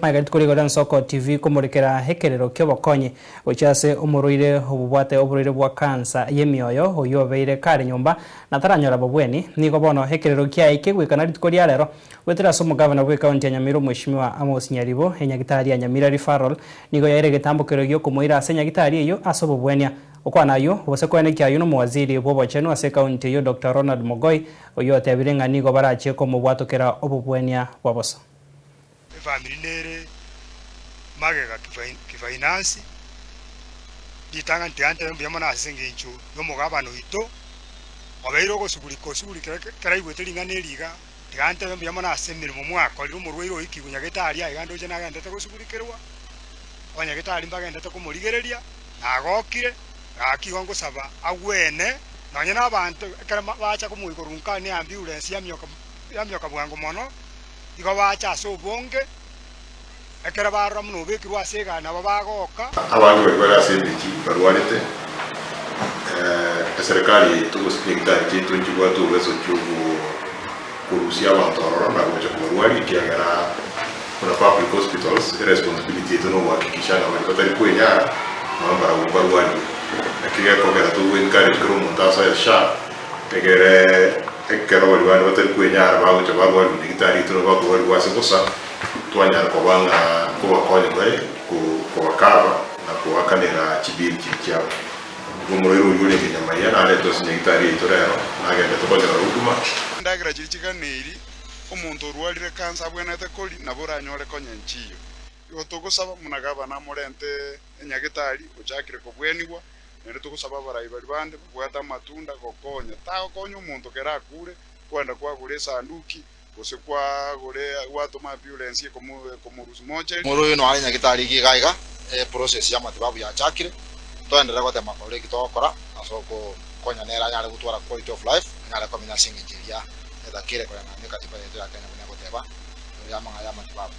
Magega rituko rigo ri'Ensoko TV komorekera ekerero ki'obokonyi gochia ase omorwaire obobwate oborwaire bwa kansa y'emioyo oyio obeire kare nyomba na taranyora bobweni. Nigo bono ekerero kiaye kegoikana rituko ria rero goetera ase omogavana bw'ekaunti ya Nyamira Omweshimiwa Amos Nyaribo. Enyagitari ya Nyamira Referral nigo yaire egetambokero giokomoira ase enyagitari eyio ase obobwania. Gokwana ayio, gose koenekia ayio nomowaziri bw'obochenu ase ekaunti eyio Doctor Ronald Mogoi oyio otebire ng'a nigo barachie komobwatokera obobwania bwa bosa. Efamiri nere magega kifainansi, ritang'ani tiga ntebe mbuya mono ase engencho y'omogabana oito, obeire ogosugurika osugurikire ekero aigwete ring'ana eri iga, tiga ntebe mbuya mono ase emeremo mwakorire omorwaire oikigwe nyagetari aiga ndoche nagendete gosugurikerwa, abanyagetari mbagendete komorigereria, nagokire, gaki igo ngosaba agwene, nonye na abanto ekero bacha komoigorwa nka ne ambulance yamioka yamioka bwango mono. Igo bacha ase obonge, ekero barora buna obekirwe ase egari nabo bagoka. Abange baria bare ase emechie barwarete, eserekari yaito gose chinyagitari chiaito nchibwate obobeso chi'okorusia abanto ororo na gocha kobarwaria ekiagera buna public hospitals eresponsibility yaito nogohakikisha ng'a baria batari kwenyara nabo mbarabwo mbarwariwe. Naki gekogera togo encourage kera omonto asoe SHA Egere ekero baria bande batari kwenyara bagocha barwarigwe nyagitari yaito nabo bakorwarigwa ase bosa, twanyara koba ng'a nkobakonya tore kobakaba na koakanera chibill chiria chiabo. Igo omorwaire oyio orenge nyamaiya naretwe ase nyagitari yaito rero, nagendete konyora huduma. Endagera chiria chiganeiri omonto orwarire kansa abwenerete koria, nabo oranyore konya enchiyo. Igo togosaba buna gavana amorente enyagetari ochakire kobwenigwa, Naende togosaba abarai baria bande babwate amatunda gokonya, tagokonya omonto kera akure, kwenda kwagora esanduki, gose kwagora gwatoma ambulance ekomorusia mocheri. Omorwoti oyo noare nyagetari iga iga, eprocess y'amatibabu yachakire, toenderere gotema korora eki togokora ase ogokonya nere anyare gotwara quality of life, anyare komenya ase engencho eria etakire koreng'ana nekatiba yaito ya Kenya buna egoteba, igoro y'amang'ana y'amatibabu.